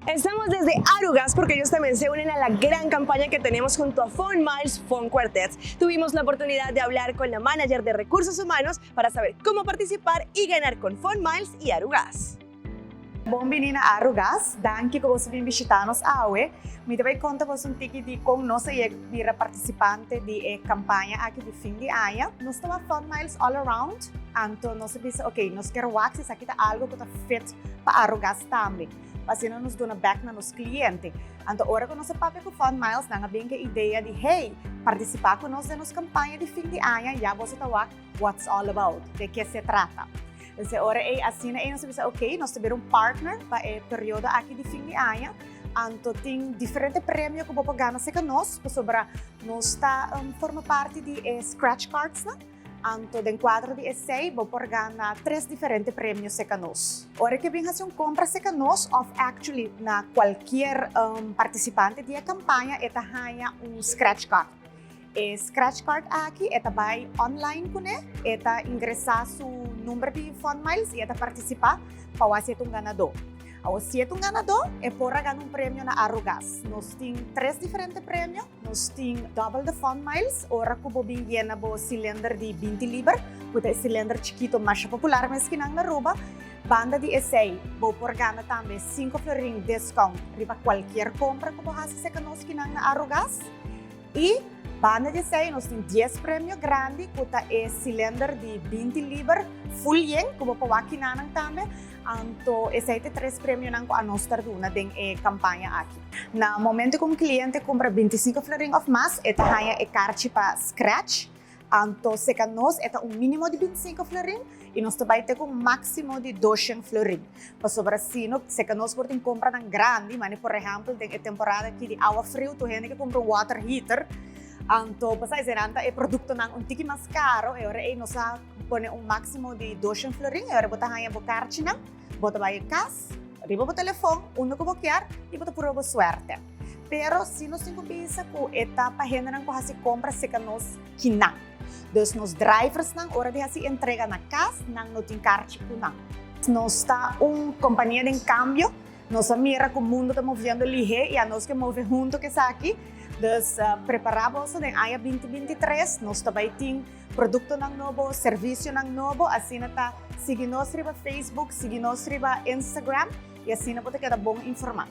Estamos desde Arugas porque ellos también se unen a la gran campaña que tenemos junto a Fun Miles Fun Quartets. Tuvimos la oportunidad de hablar con la manager de recursos humanos para saber cómo participar y ganar con Fun Miles y Arugas. Bon bini na Arugas, danki ku boso a bin bishitá nos awe. Mi ta bai konta boso un tiki di kon nos a yega bira partisipante di e kampaña aki di fin di aña. Nos ta wak Fun Miles All Around, anto nos a bisa ok, nos kier wak si esaki ta algu ku ta fit pa Arugas tambe, pa asina nos duna bèk na nos kliente. Anto ora ku nos a papia ku Fun Miles, nan a bin ku e idea di hey, partisipá ku nos den nos kampaña di fin di aña, ya boso ta wak what's all about, de ke se trata. Entonces ora ei asina ei nos a bisa ok, nos ta bira un partner pa e periodo aki di fin di aña. Anto tin diferente premio ku bo por gana serka nos pasobra nos ta forma parti di e scratch cardsnan. Anto den kuadro di esei bo por gana tres diferente premio serka nos. Ora ke bin hasi un kompra serka nos òf actually na kualkier partisipante di e kampaña e ta haña un scratch card. E scratch card aki e ta bai online kuné, e ta ingresá su number di Fun Miles i e ta partisipá pa wak si e ta un ganadó. Awor si e ta un ganadó e por a gana un premio na Arugas. Nos tin tres diferente premio. Nos tin double the Fun Miles ora ku bo bin yena bo silinder di 20 liber, ku ta e silinder chikito masha popular mes kinan na Aruba. Banda di esei bo por gana tambe 5 florin discount riba kualkier kompra ku bo hasi serka nos kinan na Arugas. I banda di esei nos tin 10 premio grandi ku ta e silinder di 20 liber full yen ku bo por wak kinanan tambe. Anto esei ta e tres premionan ku anos ta duna den e kampaña aki. Na momento ku un kliente kumpra 25 florin òf mas e ta haña e karchi pa scratch. Anto seka nos e ta un minimo di 25 florin i nos ta bai te ku un máksimo di 200 florin. Pasobra si no seka nos por tin kompranan grandi, mane por ehèmpel den e temporada aki di awa friu tur hende ke kumpra un water heater, anto pasai eseinan ta e produktonan un tiki mas karo, e ora ei nos a pone un máksimo di 200 florin, e ora bo ta haña bo karchinan, bo ta bai e kas riba bo telefon unda ku bo kier i bo ta prueba bo suerte. Pero si nos tin ku bisa ku e ta pa hendenan ku hasi kompra seka nos kinan. Dus nos driversnan ora di hasi entrega na kas nan no tin karchi ku nan. Nos ta un kompania den kambio, nos a mira ku mundu ta moviendo lihé i anos ke move huntu ku esaki. Dus prepará boso den aña 2023 nos ta bai tin produktonan nobo, servisionan nobo, asina ta sigui nos riba Facebook, sigui nos riba Instagram i asina bo ta keda bon informá.